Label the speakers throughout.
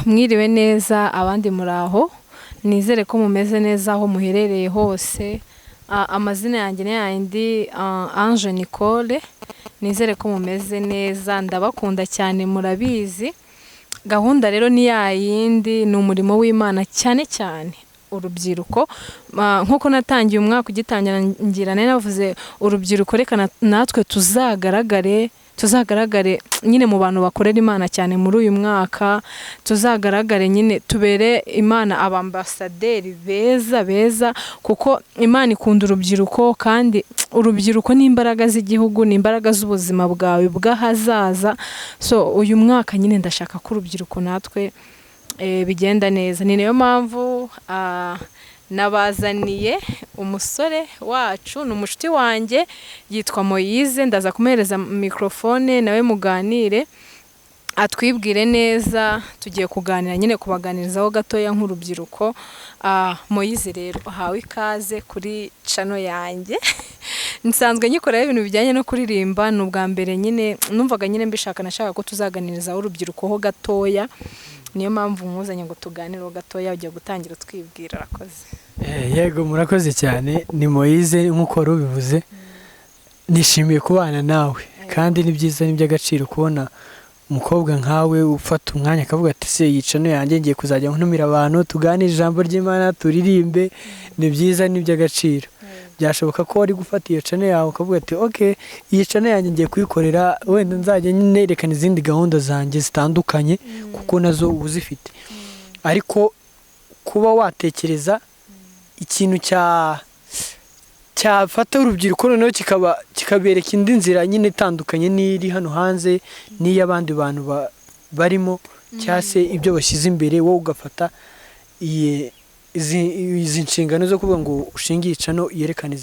Speaker 1: Mwiriwe neza, abandi muraho, nizere ko mumeze neza aho muherereye hose. Amazina yanjye ni yayindi, Ange Nicole. Nizere ko mumeze neza, ndabakunda cyane, murabizi. Gahunda rero ni yayindi, ni umurimo w'Imana, cyane cyane urubyiruko. Nk'uko natangiye umwaka ugitangira ngira nari navuze urubyiruko, reka natwe tuzagaragare nyine mu bantu bakorera Imana cyane muri uyu mwaka, tuzagaragare nyine tubere Imana abambasaderi beza beza, kuko Imana ikunda urubyiruko, kandi urubyiruko ni imbaraga z'igihugu, ni imbaraga z'ubuzima bwawe bw'ahazaza. So uyu mwaka nyine ndashaka ko urubyiruko natwe bigenda neza. Ni nayo mpamvu nabazaniye umusore wacu, ni umushuti wanjye, yitwa Moyize. Ndaza kumuhereza mikorofone nawe muganire, atwibwire neza. Tugiye kuganira nyine, kubaganirizaho gatoya nk'urubyiruko. Moyize rero, uhawe ikaze kuri channel yanjye. Nsanzwe nyikoraho ibintu bijyanye no kuririmba. Ni ubwa mbere nyine numvaga nyine mbishaka, nashaka ko tuzaganirizaho urubyiruko ho gatoya, niyo mpamvu nkuzanye ngo tuganireho gatoya. Ugiye gutangira utwibwira, arakoze.
Speaker 2: Yego, murakoze cyane. Ni Moyize nk'uko wari ubivuze. Nishimiye kubana nawe, kandi ni byiza, ni iby'agaciro kubona umukobwa nkawe ufata umwanya akavuga ati: "Se iyi channel yanjye ngiye kuzajya ntumira abantu, tuganire ijambo ry'Imana, turirimbe." Ni byiza, ni iby'agaciro. Byashoboka ko wari gufata iyo channel yawe ukavuga ati: "Ok, iyi channel yanjye ngiye kuyikorera, wenda nzajya nerekana izindi gahunda zanjye zitandukanye," kuko nazo uba uzifite. Ariko kuba watekereza ikintu cyafata urubyiruko, noneho kikaba kikabereka indi nzira nyine itandukanye n'iri hano hanze n'iy'abandi bantu barimo, cyangwa se ibyo bashyize imbere, wowe ugafata izi nshingano zo kuvuga ngo ushinge iyi channel yerekana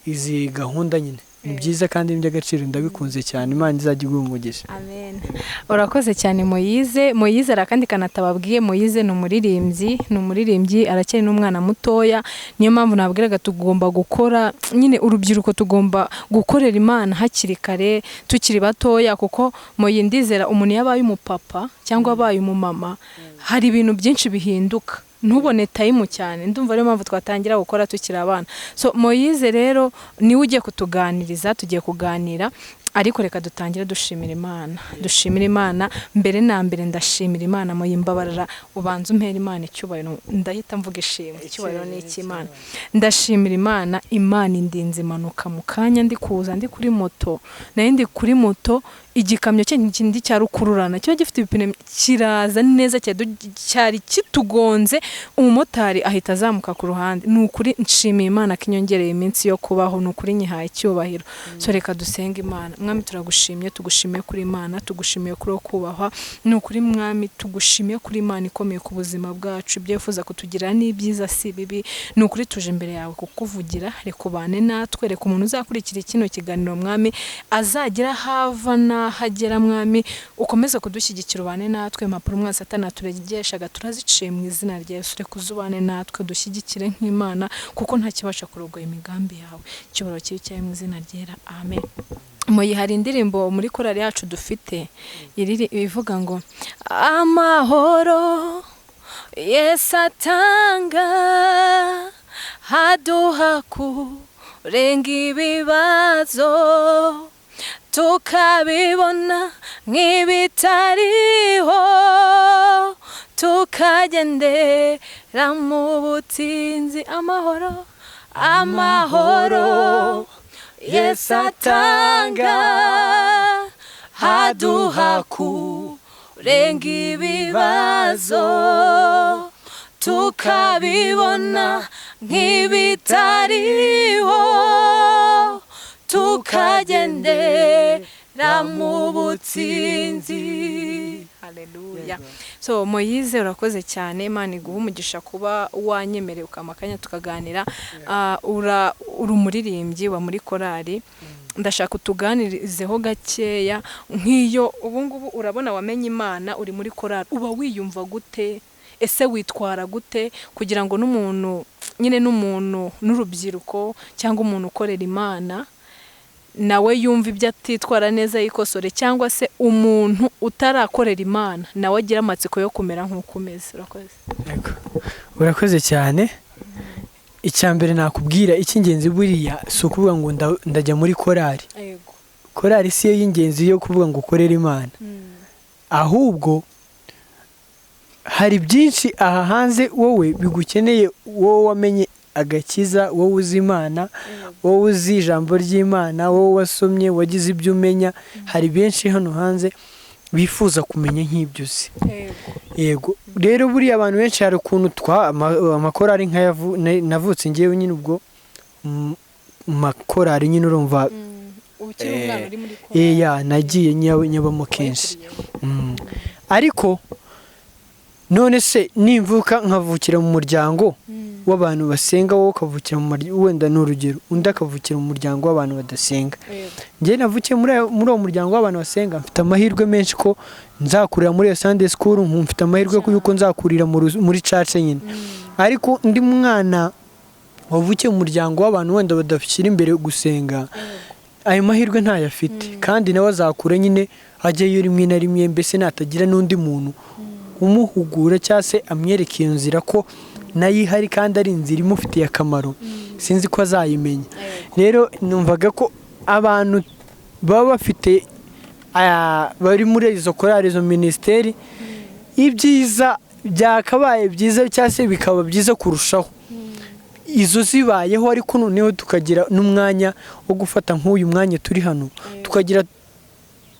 Speaker 2: izi gahunda nyine, ni byiza kandi ni iby'agaciro. Ndabikunze cyane, Imana izajya iguha umugisha.
Speaker 1: Amen. Urakoze cyane, Moyize. Moyize hari akandi kantu atababwiye. Moyize ni umuririmbyi, ni umuririmbyi, aracyari n'umwana mutoya. Niyo mpamvu nabwiraga tugomba gukora nyine, urubyiruko tugomba gukorera Imana hakiri kare, tukiri batoya, kuko Moyi ndizera umuntu iyo abaye umupapa cyangwa abaye umumama hari ibintu byinshi bihinduka, ntubone time cyane. Ndumva ariyo mpamvu twatangira gukora tukiri abana. So Moyize rero niwe ugiye kutuganiriza, tugiye kuganira, ariko reka dutangire dushimira Imana. Dushimira Imana mbere na mbere. Ndashimira Imana. Muyimbabarira, ubanza umpera Imana icyubahiro, ndahita mvuga ishimwe. Icyubahiro ni icy'Imana. Ndashimira Imana, Imana indinze impanuka mu kanya ndi kuza, ndi kuri moto, nari ndi kuri moto, igikamyo kindi cya rukururana kiba gifite ibipine kiraza neza, cyari kitugonze, umumotari ahita azamuka ku ruhande. Ni ukuri nshimiye Imana ko inyongereye iminsi yo kubaho, ni ukuri nyihaye icyubahiro. So reka dusenge Imana. Mwami, turagushimye, tugushimiye kuri Imana, tugushimiye kuri wo kubahwa. Ni ukuri Mwami, tugushimiye kuri Imana ikomeye ku buzima bwacu. Ibyo wifuza kutugira ni ibyiza, si bibi. Ni ukuri tuje imbere yawe kukuvugira, reka ubane natwe, reka umuntu uzakurikira kino kiganiro, Mwami, azagira aho ava n'aho agera. Mwami, ukomeze kudushyigikira, ubane natwe. Impapuro umwanzi Satani aturegeshaga turaziciye mu izina rya Yesu. Reka uzubane natwe, dushyigikire nk'Imana, kuko nta kibasha kurogoya imigambi yawe. Icyubahiro kibe cyawe mu izina ryera, amen. Muyi, hari indirimbo muri korali yacu dufite ivuga ngo: "Amahoro Yesu atanga haduha kurenga ibibazo, tukabibona nk'ibitariho, tukagendera mu butsinzi." Amahoro, amahoro Yesu atanga haduha kurenga ibibazo, tukabibona nk'ibitariho, tukagendera mu butsinzi. Haleluya. So Moyize, urakoze cyane, Imana iguha umugisha kuba wanyemereye ukampa akanya tukaganira. Uri umuririmbyi wa muri korali, ndashaka utuganirizeho gakeya. Nk'iyo ubu ngubu urabona wamenye Imana, uri muri korali, uba wiyumva gute? Ese witwara gute kugira ngo n'umuntu nyine, n'umuntu n'urubyiruko cyangwa umuntu ukorera Imana Nawe yumva ibyo atitwara neza yikosore, cyangwa se umuntu utarakorera Imana nawe agira amatsiko yo kumera nk'uko umeze. Urakoze.
Speaker 2: Yego. Urakoze cyane. Icya mbere nakubwira, icy'ingenzi buriya si ukuvuga ngo ndajya muri korari. Korari si yo y'ingenzi yo kuvuga ngo ukorere Imana, ahubwo hari byinshi aha hanze wowe bigukeneye, wowe wamenye agakiza, wowe uzi Imana, wowe uzi ijambo ry'Imana, wowe wasomye, wagize ibyo umenya. Hari benshi hano hanze bifuza kumenya nk'ibyo uzi. Yego, rero buriya abantu benshi hari ukuntu twa amakorari nk'ayavu navutse ngewe nyine, ubwo mu makorari nyine urumva.
Speaker 1: Ukiri umwana uri muri korali.
Speaker 2: Ya, nagiye nyabamo kenshi. Ariko none se nimvuka nkavukira mu muryango w'abantu basenga, wowe ukavukira mu wenda ni urugero, undi akavukira mu muryango w'abantu badasenga, njye navukiye muri uwo muryango w'abantu basenga, mfite amahirwe menshi ko nzakurira muri iyo Sunday school, mfite amahirwe yuko nzakurira muri church nyine. Ariko undi mwana wavukiye mu muryango w'abantu wenda badashyira imbere gusenga, ayo mahirwe ntayo afite, kandi nawe azakura nyine ajyayo rimwe na rimwe, mbese natagira n'undi muntu umuhugura cyangwa se amwereka iyo nzira ko nayo ihari kandi ari inzira imufitiye akamaro, sinzi ko azayimenya. Rero numvaga ko abantu baba bafite bari muri izo korali, izo minisiteri, ibyiza byakabaye byiza cyangwa se bikaba byiza kurushaho izo zibayeho, ariko noneho tukagira n'umwanya wo gufata nk'uyu mwanya turi hano, tukagira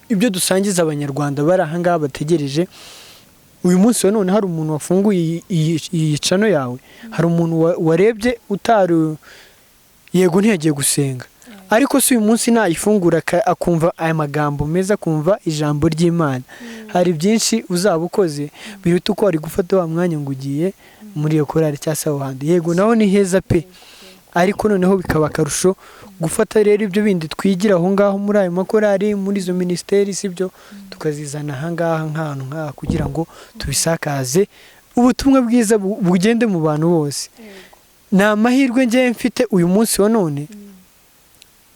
Speaker 2: ibyo dusangiza Abanyarwanda bari aha ngaha bategereje. Uyu munsi wa none hari umuntu wafunguye iyi channel yawe, hari umuntu warebye utari, yego ntiyagiye gusenga, ariko si uyu munsi nayifungura akumva aya magambo meza, akumva ijambo ry'Imana, hari byinshi uzaba ukoze biruta uko wari gufata wa mwanya ngo ugiye muri iyo korali cyangwa se aho hantu. Yego, naho ni heza pe, ariko noneho bikaba akarusho gufata rero ibyo bindi twigira aho ngaho muri ayo makorali, muri izo minisiteri, sibyo, tukazizana aha ngaha nk'ahantu nk'aha kugira ngo tubisakaze, ubutumwa bwiza bugende mu bantu bose. Ni amahirwe ngewe mfite uyu munsi wa none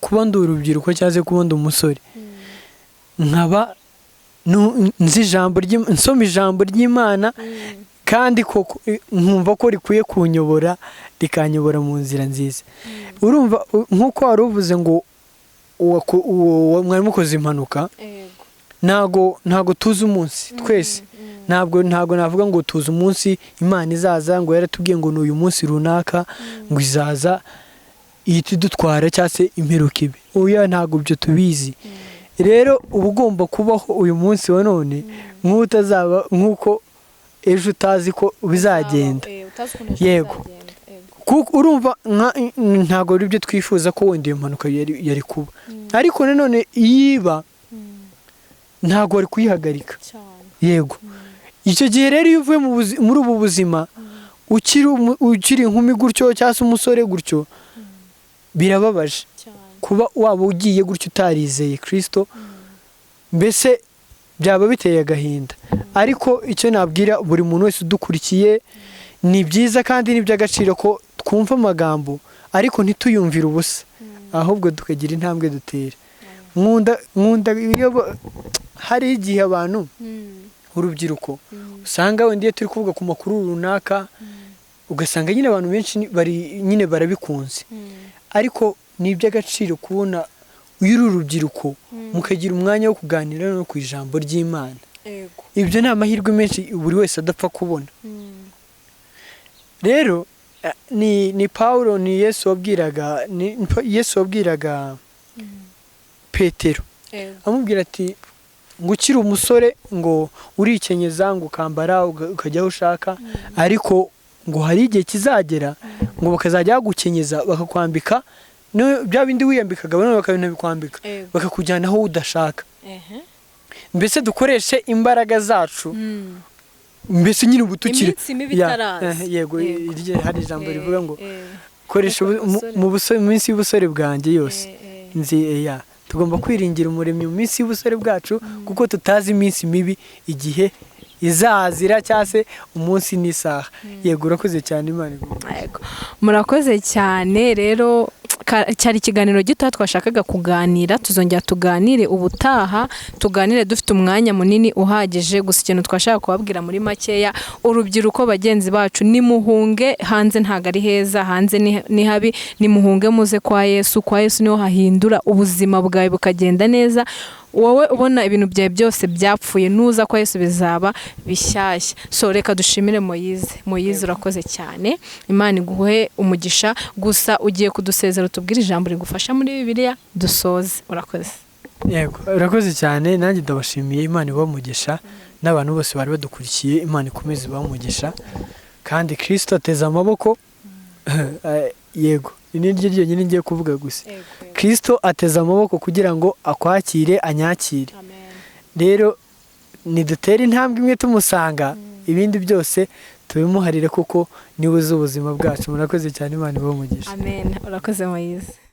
Speaker 2: kuba ndi urubyiruko cyangwa se kuba ndi umusore, nkaba nzi ijambo nsoma ijambo ry'Imana, kandi koko nkumva ko rikwiye kunyobora, rikanyobora mu nzira nziza. Urumva, nk'uko wari uvuze ngo mwari mukoze impanuka, ntago tuzi umunsi twese, ntabwo navuga ngo tuzi umunsi Imana izaza, ngo yaratubwiye ngo ni uyu munsi runaka ngo izaza ihita idutwara cyangwa se imperuka ibe. Oya, ntabwo ibyo tubizi. Rero uba ugomba kubaho uyu munsi wa none nk'utazaba, nk'uko ejo utazi ko bizagenda. Yego. Kuko urumva ntabwo ari byo twifuza ko wenda iyo mpanuka yari kuba, ariko nanone iyo iba ntabwo wari kuyihagarika. Yego, icyo gihe rero iyo uvuye muri ubu buzima ukiri inkumi gutyo cyangwa se umusore gutyo, birababaje kuba waba ugiye gutyo utarizeye Kirisito, mbese byaba biteye agahinda. Ariko icyo nabwira buri muntu wese udukurikiye, ni byiza kandi ni iby'agaciro ko twumva amagambo, ariko ntituyumvire ubusa, ahubwo tukagira intambwe dutera. Nkunda iyo hari igihe abantu, urubyiruko, usanga wenda iyo turi kuvuga ku makuru runaka, ugasanga nyine abantu benshi bari nyine barabikunze, ariko ni iby'agaciro kubona iyo uri urubyiruko mukagira umwanya wo kuganira no ku ijambo ry'Imana. Ibyo ni amahirwe menshi buri wese adapfa kubona. Rero ni Paulo, ni Yesu wabwiraga, ni Yesu wabwiraga Petero, amubwira ati ngo ukiri umusore ngo urikenyeza, ngo ukambara ukajya aho ushaka, ariko ngo hari igihe kizagera ngo bakazajya bagukenyeza, bakakwambika bya bindi wiyambikaga, none bakabinabikwambika, bakakujyana aho udashaka. Mbese dukoreshe imbaraga zacu, mbese nyine ubu tukiri
Speaker 1: Iminsi mibi
Speaker 2: Ya,
Speaker 1: itaraza.
Speaker 2: Yego, hari ijambo rivuga ngo koresha mu minsi y'ubusore bwanjye yose nzi ya tugomba kwiringira Umuremyi mu minsi y'ubusore bwacu, kuko tutazi iminsi mibi igihe izazira cyangwa se umunsi n'isaha. Yego, urakoze cyane, Imana iguhe.
Speaker 1: Yego. Murakoze cyane rero. Cyari ikiganiro gito twashakaga kuganira, tuzongera tuganire ubutaha, tuganire dufite umwanya munini uhagije. Gusa ikintu twashaka kubabwira muri makeya, urubyiruko bagenzi bacu, nimuhunge hanze, ntabwo ari heza, hanze ni habi. Nimuhunge muze kwa Yesu. Kwa Yesu niho hahindura ubuzima bwawe bukagenda neza. Wowe ubona ibintu byawe byose byapfuye, nuza kwa Yesu bizaba bishyashya. So reka dushimire Moyize. Moyize, urakoze cyane, Imana iguhe umugisha. Gusa ugiye kudusezera, utubwire ijambo rigufasha muri Bibiliya, dusoze. Urakoze.
Speaker 2: Yego, urakoze cyane, nanjye ndabashimiye. Imana ibahe umugisha n'abantu bose bari badukurikiye, Imana ikomeze ibahe umugisha. Kandi Kirisito ateze amaboko. Yego, ni ryo ryonyine ngiye kuvuga gusa. Kirisito ateze amaboko kugira ngo akwakire, anyakire. Rero nidutere intambwe imwe tumusanga, ibindi byose tubimuharire, kuko niwe uzi ubuzima bwacu. Murakoze cyane, Imana ibahe umugisha.
Speaker 1: Amen. Urakoze, Moyize.